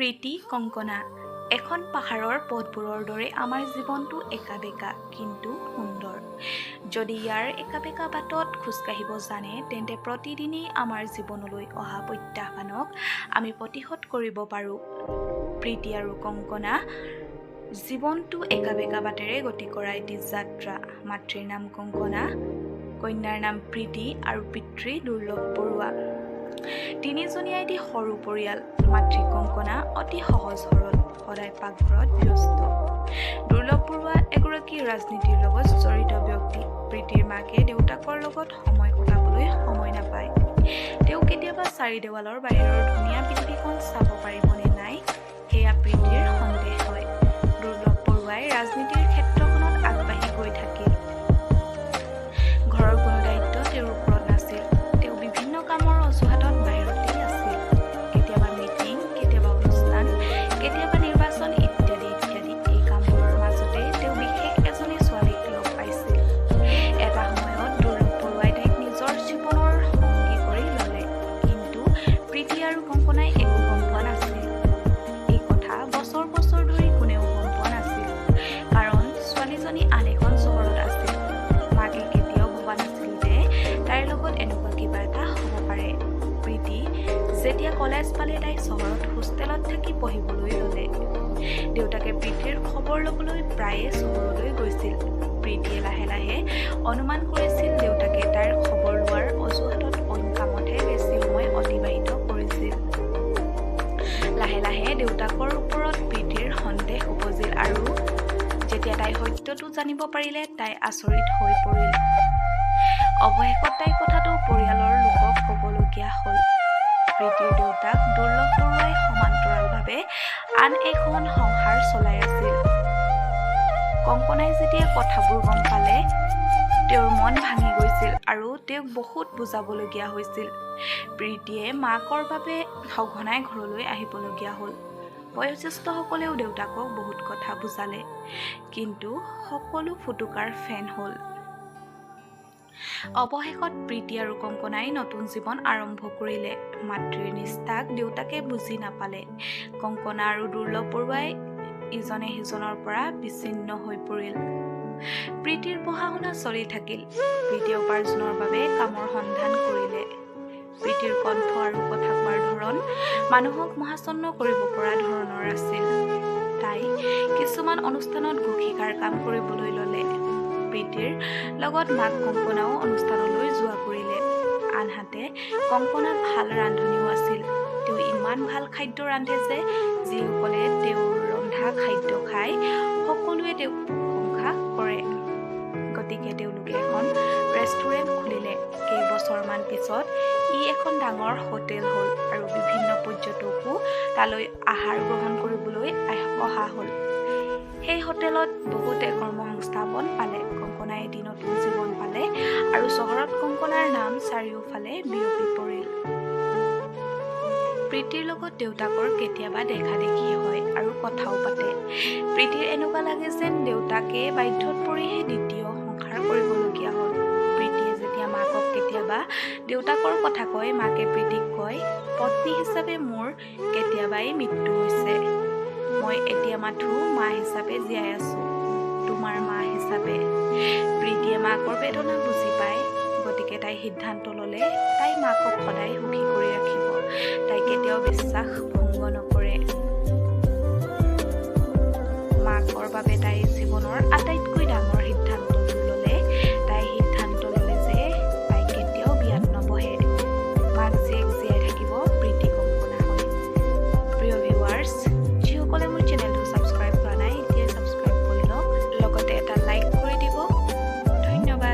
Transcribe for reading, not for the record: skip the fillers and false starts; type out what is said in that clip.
প্ৰীতি, কংকনা। এখন পাহাৰৰ পথবোৰৰ দৰে আমাৰ জীৱনটো একা-বেঁকা, কিন্তু সুন্দৰ। যদি ইয়াৰ একা-বেঁকা বাটত খোজকাঢ়িব জানে, তেন্তে প্ৰতিদিনেই আমাৰ জীৱনলৈ অহা প্ৰত্যাহ্বানক আমি প্ৰতিহত কৰিব পাৰোঁ। প্ৰীতি আৰু কংকনা জীৱনটো একা-বেঁকা বাটেৰে গতি কৰা এটি যাত্ৰা। মাতৃৰ নাম কংকনা, কন্যাৰ নাম প্ৰীতি আৰু পিতৃ দুৰ্লভ বৰুৱা। তিনিজনীয়া এটি সৰু পৰিয়াল। মাতৃ কংকনা অতি সহজ সৰল, সদায় পাকঘৰত ব্যস্ত। দুৰ্লভ বৰুৱা এগৰাকী ৰাজনীতিৰ লগত জড়িত ব্যক্তি। প্ৰীতিৰ মাকে দেউতাকৰ লগত সময় কটাবলৈ সময় নাপায়। তেওঁ কেতিয়াবা চাৰিদেৱালৰ বাহিৰৰ ধুনীয়া পৃথিৱীখন চাব পাৰিবনে নাই, সেয়া প্ৰীতিৰ সন্দেহ হয়। দুৰ্লভ বৰুৱাই ৰাজনীতিৰ ক্ষেত্ৰখনত আগবাঢ়ি গৈ থাকিল। ঘৰৰ কোনো দায়িত্ব তেওঁৰ ওপৰত নাছিল। তেওঁ বিভিন্ন কামৰ অজুহাতত বাহিৰতেই আছিল। কেতিয়াবা মিটিং, কেতিয়াবা অনুষ্ঠান, কেতিয়াবা নিৰ্বাচন ইত্যাদি ইত্যাদি। এই কামবোৰৰ মাজতে তেওঁ বিশেষ এজনী ছোৱালীক লগ পাইছিল। এটা সময়ত দুৰ্লভ বৰুৱাই তাইক নিজৰ জীৱনৰ সংগী কৰি ল'লে। কিন্তু প্ৰীতি আৰু কংকনাই একো গম পোৱা নাছিল। এই কথা বছৰ বছৰ ধৰি কোনেও গম পোৱা নাছিল। কাৰণ ছোৱালীজনী আন এখন চহৰত আছিল। মাকে কেতিয়াও ভবা নাছিল যে তাইৰ লগত এনেকুৱা কিবা এটা হ'ব পাৰে। প্ৰীতি যেতিয়া কলেজ পালে, তাই চহৰত হোষ্টেলত থাকি পঢ়িবলৈ ল'লে। দেউতাকে প্ৰীতিৰ খবৰ ল'বলৈ প্ৰায়ে চহৰলৈ গৈছিল। প্ৰীতিয়ে লাহে লাহে অনুমান কৰিছিল, দেউতাকে তাইৰ খবৰ লোৱাৰ অজুহাতত অইন কামতহে বেছি সময় অতিবাহিত কৰিছিল। লাহে লাহে দেউতাকৰ ওপৰত প্ৰীতিৰ সন্দেহ উপজিল আৰু যেতিয়া তাই সত্যটো জানিব পাৰিলে, তাই আচৰিত হৈ পৰিল। অৱশেষত তাই কথাটো পৰিয়ালৰ লোকক ক'বলগীয়া হ'ল। প্ৰীতিৰ দেউতাক দুৰ্লভ বৰুৱাই সমান্তৰালভাৱে আন এখন সংসাৰ চলাই আছিল। কংকনাই যেতিয়া কথাবোৰ গম পালে, তেওঁৰ মন ভাঙি গৈছিল আৰু তেওঁক বহুত বুজাবলগীয়া হৈছিল। প্ৰীতিয়ে মাকৰ বাবে সঘনাই ঘৰলৈ আহিবলগীয়া হ'ল। বয়োজ্যেষ্ঠসকলেও দেউতাকক বহুত কথা বুজালে, কিন্তু সকলো ফুটুকাৰ ফেন হ'ল। অৱশেষত প্ৰীতি আৰু কংকনাই নতুন জীৱন আৰম্ভ কৰিলে। মাতৃৰ নিষ্ঠাক দেউতাকে বুজি নাপালে। কংকনা আৰু দুৰ্লভ বৰুৱাই ইজনে সিজনৰ পৰা বিচ্ছিন্ন হৈ পৰিল। প্ৰীতিৰ পঢ়া শুনা চলি থাকিল। প্ৰীতিয়ে উপাৰ্জনৰ বাবে কামৰ সন্ধান কৰিলে। প্ৰীতিৰ কণ্ঠ আৰু কথা কোৱাৰ ধৰণ মানুহক মোহাচ্ছন্ন কৰিব পৰা ধৰণৰ আছিল। তাই কিছুমান অনুষ্ঠানত ঘোষিকাৰ কাম কৰিবলৈ ল'লে। প্ৰীতিৰ লগত মাক কংকনাও অনুষ্ঠানলৈ যোৱা কৰিলে। আনহাতে কংকনা ভাল ৰান্ধনীও আছিল। তেওঁ ইমান ভাল খাদ্য ৰান্ধে যে যিসকলে তেওঁৰ ৰন্ধা খাদ্য খায়, সকলোৱে তেওঁক প্ৰশংসা কৰে। গতিকে তেওঁলোকে এখন ৰেষ্টুৰেণ্ট খুলিলে। কেইবছৰমান পিছত ই এখন ডাঙৰ হোটেল হ'ল আৰু বিভিন্ন পৰ্যটকো তালৈ আহাৰ গ্ৰহণ কৰিবলৈ অহা হ'ল। সেই হোটেলত বহুতে কৰ্মসংস্থাপন পালে। কংকনাই এটি নতুন জীৱন পালে আৰু চহৰত কংকনাৰ নাম চাৰিওফালে বিয়পি পৰিল। প্ৰীতিৰ লগত দেউতাকৰ কেতিয়াবা দেখা দেখি হয় আৰু কথাও পাতে। প্ৰীতিৰ এনেকুৱা লাগে যেন দেউতাকে বাধ্যত পৰিহে দ্বিতীয় সংসাৰ কৰিবলগীয়া হ'ল। প্ৰীতিয়ে যেতিয়া মাকক কেতিয়াবা দেউতাকৰ কথা কয়, মাকে প্ৰীতিক কয়, "পত্নী হিচাপে মোৰ কেতিয়াবাই মৃত্যু হৈছে। মই এতিয়া মাথো মা হিচাপে জীয়াই আছো, তোমাৰ মা হিচাপে।" প্ৰীতিয়ে মাকৰ বেদনা বুজি পায়। গতিকে তাই সিদ্ধান্ত ল'লে, তাই মাকক সদায় সুখী কৰি ৰাখিব। তাই কেতিয়াও বিশ্বাস ভংগ নকৰে।